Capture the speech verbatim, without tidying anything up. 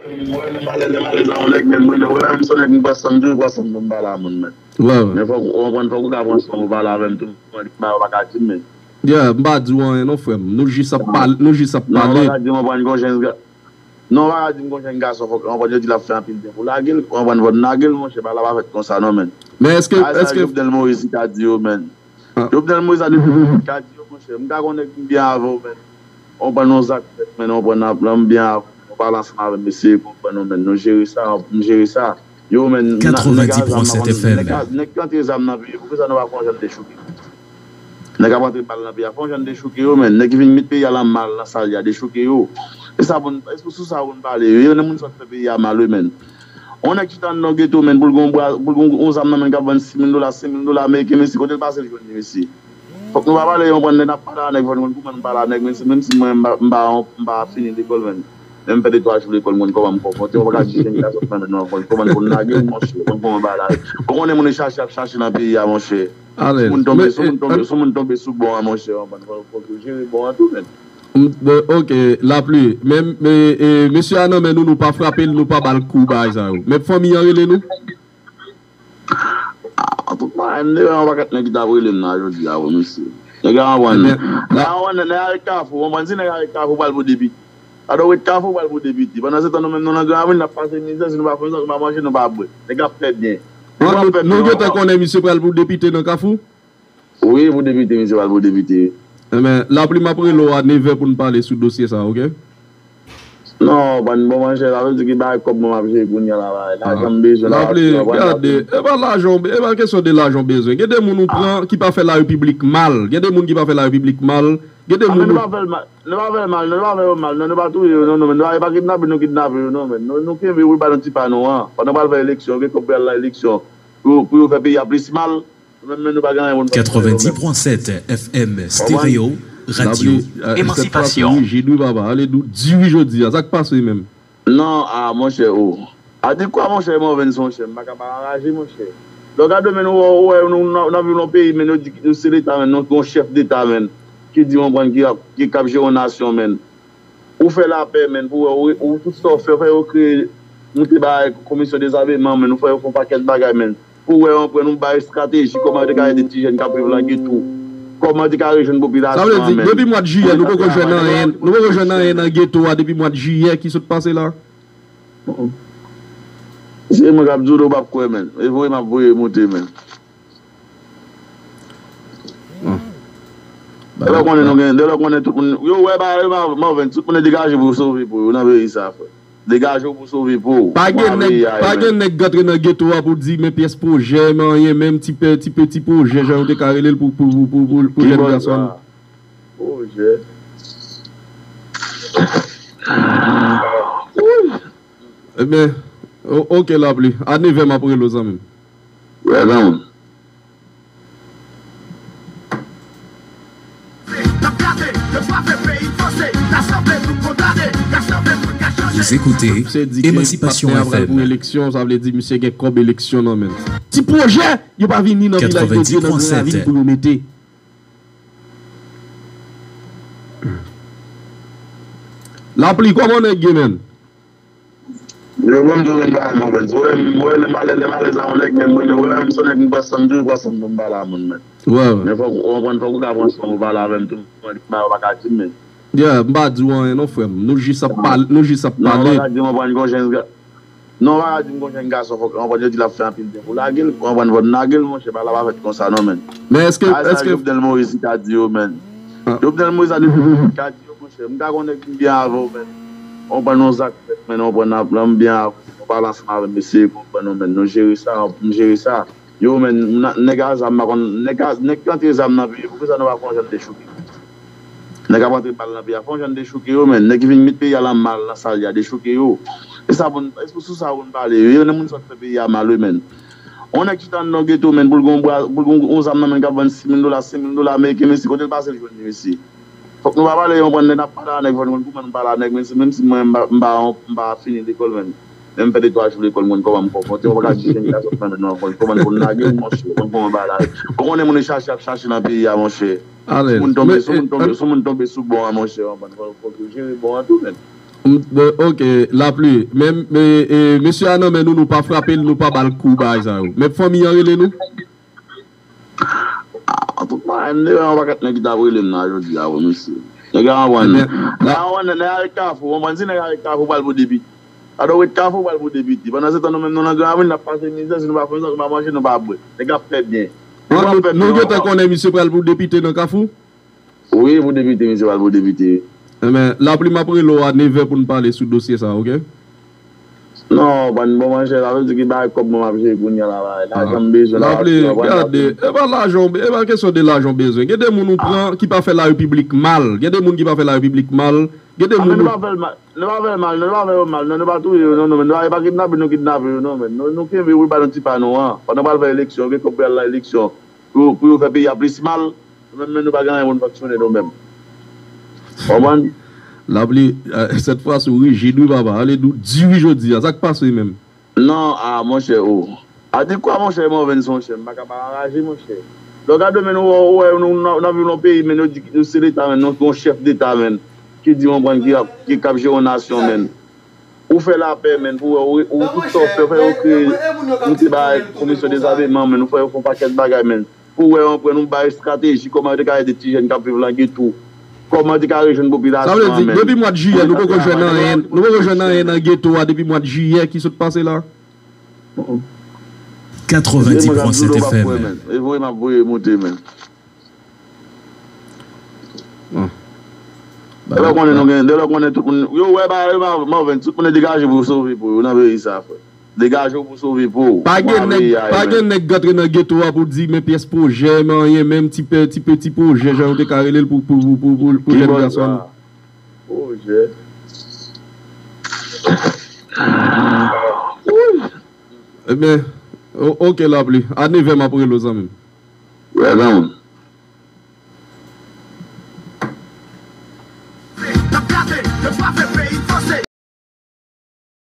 Mwen, lè m alèz, lè m alèz avè yon nèg, men mwen, lè m wè m se yon nèg m pran san m toujou pran san m pou m pale a moun, men. Wè, wè. Men fòk, w konprann, fòk ou ka pran san w pou pale avè m tou, mwen, ba yo pa ka di m, men. Yeah, m pa di w anyen non, frè m. Nou jis ap pale, nou jis ap pale. Non, w pa ka di m, w konprann, gon jèn ga-, non, w pa ka di m gon jèn gason, fòk, w konprann, yo di l ap fè anpil byen pou lage l, w konprann, fò n lage l, monchè, bagay la pa fèt konsa non, men. Men èske, èske Jovenel Moïse ka di yo, men. Jovenel Moïse a depi ka di yo, monchè, m ka konnen m byen avè w, men. Ou pran yon zak fèt, men ou pran nan plan, m byen avè w. Ou pale ansanm avè m, mesye, ou pran nou, men. Nou jere sa, m jere sa. Yo, men, nèg a zam nan, nèg a, nèg ki antre zam nan peyi, poukisa nou pa fè yon jan de dechouke? Nèg ap antre bal nan peyi a, fè yon jan de dechouke yo, men. Nèg ki vin met peyi a nan mal, nan sa l ye a, dechouke yo. E sa pou n, e sou sa pou n pale. Yo, nan moun sa k fè peyi a mal, wi, men. On nèg chita anndan yon geto, men, pou l gen yon bra, pou l gen yon zam nan men l k ap vann sis mil dola, senk mil dola ameriken, mesye, kote l pase l jwenn li, mesye? Fòk nou pa pale, yon pran nèg n ap pale a nèg, fòk nou konn kouman nou pale a nèg, men se menm si mwen m pa, m pa, m pa, m pa fini lekòl, men. Men m fè de twa jou lekòl, m konn kòman m konfwonte, ou pa ka di jèn gason nan men nou ankò, kòman pou n lage l, monchè, ou konn kòman bagay la. Ou konnen moun yo chache ap chache nan peyi a, monchè. Si moun tonbe, si moun tonbe, si moun tonbe sou bon an, monchè, ou konprann, fòk, fòk yo jere bon an tou, men. M, bon, ok, Lapli. Men, men, e, mesye a nan men nou, nou pa frape l, nou pa ba l kou, bagay sa yo. Men fanmi an rele nou? Ah, tout mwayen, m te wè yon pakèt nèg ki t ap rele m nan jodi a, wi, mesye. Nèg la anvan, nèg la anvan, nèg avèk Kafou, ou konprann, si nèg avèk Kafou pral pou depite. Alò, ret Kafou pral pou depite. Pandan se tan, nou menm, nou nan Gran Ravin, n ap pase mizè, si nou pa fè sa, nou pa manje, nou pa bwè. Nèg ap fè byen. Nèg ap fè byen. Nou gentan konnen misye pral pou depite nan Kafou? Wi, pou depite, misye pral pou depite. Enben, Lapli, m ap rele w a nevè pou n pale sou dosye sa, ok? Non, pa n bon, monchè, sa vle di ki bagay kòb mwen m ap jere kounye a la, bagay lajan m bezwen la. Lapli, gade, e pa lajan, e pa kesyon de lajan w bezwen. Gen de moun ou pran ki pa fè larepiblik mal. Gen de moun ki pa fè larepiblik mal. Gen de moun ou... Nou pa fè l mal, nou pa fè l mal, non, nou pa fè yo mal, non, nou pa touye yo, non, non, men nou pa, e pa kidnape nou kidnape yo, non, men nou, nou kenbe wi ba nou ti pa nou an. Pandan pral fè eleksyon, gen kòb pou y al nan eleksyon. Pou, pou yo fè peyi a plis mal. Nou menm, men nou pa gen anyen pou n fè. Katrevenndis pwen sèt F M Stereo, radyo Emansipasion. Rejid wi papa, ale nou di wi jodi a, sa k pase menm? Non, a, monchè, o. A di kwa, monchè, Morvan, se monchè, m pa ka pa anraje, monchè. Lè w gade, men, ou wè, ou wè, nou, nou, nou viv nan yon peyi, men, yo di nou se Leta, men, nou, yon chèf deta, men, ki di, ou konprann, ki ap, ki k ap jere yon nasyon, men. Ou fè lapè, men, pou wè, ou, ou tout sa w fè, ou fè yo kreye, moute bagay, komisyon dezameman, men, ou fè yo fè yon pakèt bagay, men. Pou wè, ou konprann, nou bay estrateji, kòman yo te ka ede ti jèn k ap viv nan geto, kòman yo te ka rejwenn popilasyon an, men. Sa vle di, depi mwa jiyè, nou poko jwenn anyen, nou poko jwenn anyen nan geto a depi mwa jiyè ki sot pase la? Se mwen k ap di w, ou p ap kwè, men. E voye m ap voye moute, men. Dèlè konnen nou gen, dèlè konnen tout moun, yo wè bagay yo, Morvan, tout moun degaje pou yo sove po yo nan peyi sa, frè. Degaje w pou sove po w. Pa gen nèg, pa gen nèg k antre nan geto a pou di, men pyès pwojè, men anyen, menm ti pe, ti peti pwojè, jan yo te ka rele l pou, pou, pou, pou, pou jèn gason. Pwojè. Ebyen, o-, ok, Lapli. A nevè m ap rele w, zanmi m. Wè, zanmi m. Vous écoutez Émancipation F M. Pou eleksyon, sa vle di misye gen kòb eleksyon nan men l. Ti pwojè, yo pa vini nan Vilaj de Dye, nan Gran Ravin pou yo mete. Lapli, kòman nèg ye, menn? Yo, mwen, m toujou m pa move. Ou wè, m wè lè m alèz, lè m alèz avè yon nèg, men mwen, ou wè, m se yon nèg m pran san m toujou pran san m pou m pale a moun, men. Wè, wè. Men fòk ou konprann, fòk ou ka pran san w pou pale avè m tou, mwen, ba yo pa ka di m, men. Yeah, m pa di w anyen non, frè m. Nou jis ap pale, nou jis ap pale. Non, ou pa ka di m, ou konprann, gon jèn ga-, non, ou pa ka di m, gon jèn gason, fòk, ou konprann, yo di l ap fè anpil byen pou lage l, ou konprann, fò n lage l, monchè, bagay la pa fèt konsa non, men. Men èske, èske Jovenel Moïse ka di yo, men. Jovenel Moïse a depi ka di yo, monchè, m ka konnen m byen avè w, men. Ou pran yon zak fèt, men, ou pran nan plan, m byen avè w. Ou pale ansanm avè m, mesye, ou konprann, men. Nou jere sa, m jere sa. Yo, men, nèg a zam, pa konn, nèg a, nèg ki antre zam nan peyi, poukisa nou pa fè yon jan de dechouke? Nèg ap antre bal nan peyi a, fè yon jan de dechouke yo, men. Nèg ki vin met peyi a nan mal, nan sa l ye a, dechouke yo. E sa pou n, e sou sa pou n pale. Yo, nan moun sa k fè peyi a mal, wi, men. On nèg chita anndan yon geto, men, pou l gen yon bra, pou l gen yon zam nan men l k ap vann sis mil dola, senk mil dola ameriken, mesye, kote l pase l jwenn li, mesye? Fòk nou pa pale, yon pran nèg n ap pale a nèg, fòk nou konn kouman nou pale a nèg, men se menm si mwen m pa, m pa, m pa fini lekòl, men, men m fè de twa jou lekòl, m konn kòman m konfwonte, ou pa ka di jèn gason nan men nou ankò, kòman pou n lage l, monchè, ou konn kòman bagay la. Ou konnen moun yo chache ap chache nan peyi a, monchè. Si moun tonbe, si moun tonbe, si moun tonbe sou bon an, monchè, ou konprann, fòk, fòk yo jere bon an tou, men. M, e, ok, Lapli. Men, men, e, mesye a nan men nou, nou pa frape l, nou pa ba l kou bagay sa yo. Men fanmi an rele nou. Ah, tout mwayen, m te wè yon pakèt nèg ki t ap rele m nan jodi a, wi, mesye. Nèg a anwann. Nèg a anwann, nèg a ret Kafou, w konprann, si nèg a ret Kafou, pral pou depite. Alò, ret Kafou, pral pou depite. Pandan se tan, nou menm, nou nan Gran Ravin, n ap pase mizè, si nou pa fè sa, nou pa manje, nou pa bwè. Nèg ap fè byen. Nou gentan konnen misye pral pou depite nan Kafou? Wi, pou depite, misye pral pou depite. Enben, Lapli, m ap rele w a nevè pou n pale sou dosye sa, ok? Non, pa n bon, monchè, sa vle di ki bagay kòb mwen m ap jere kounye a la, bagay lajan m bezwen la. Lapli, gade, e pa lajan, e pa kesyon de lajan w bezwen. Gen de moun ou pran ki pa fè larepiblik mal. Gen de moun ki pa fè larepiblik mal. Gen de moun ou. Nou pa fè l mal, nou pa fè l mal, non, nou pa fè yo mal, non, nou pa touye yo, non, non, men nou pa, e pa kidnape nou kidnape yo, non, men nou, nou kenbe yo pou yo ba nou ti pa nou an. Pandan pral fè eleksyon, gen kòb pou y al nan eleksyon. Pou, pou yo fè peyi a plis mal, nou menm, men nou pa gen anyen pou n fonksyone nou menm. Konprann? Lapli, e, sèt fwa si w rijid, wi, papa. Ale, nou di wi jodi a. Sa k pase menm? Non, a, monchè, o. A di kwa, monchè, Morvens, monchè, m pa ka pa anraje, monchè. Lè w gade, men nou, ou wè, nou, nou, nou viv nan yon peyi, men nou di, nou se Leta, men nou, yon chèf deta, men, ki di, w konprann, ki ap, ki k ap jere yon nasyon, men. Ou fè lapè, men, pou wè, ou, ou tout sa w fè, fè yo kreye, nou te bay komisyon dezameman, men, nou fè yo fè yon pakèt bagay, men. Pou wè, w konprann, nou bay estrateji, kòman yo te ka ede ti jèn k ap viv nan geto. Kòman yo te ka rejwenn popilasyon an, men. Sa vle di, depi mwa jiyè, nou poko jwenn anyen, nou poko jwenn anyen nan geto a depi mwa jiyè ki sot pase la. Katrevenndis pwen sèt F M. E voye m ap voye monte, men. Dèlè konnen nou gen, dèlè konnen tout moun, yo wè bagay yo, Morvens, tout moun degaje pou yo sove po yo nan peyi sa, frè. Degaje w pou sove po w. Pa gen nèg, pa gen nèg k antre nan geto a pou di men pyès pwojè, men anyen, menm ti pe, ti peti pwojè, jan yo te ka rele l pou, pou, pou, pou, pou jèn gason. Pwojè. Ebyen, o-, ok, Lapli. A nevè m ap rele w, zanmi m. Wè, zanmi m.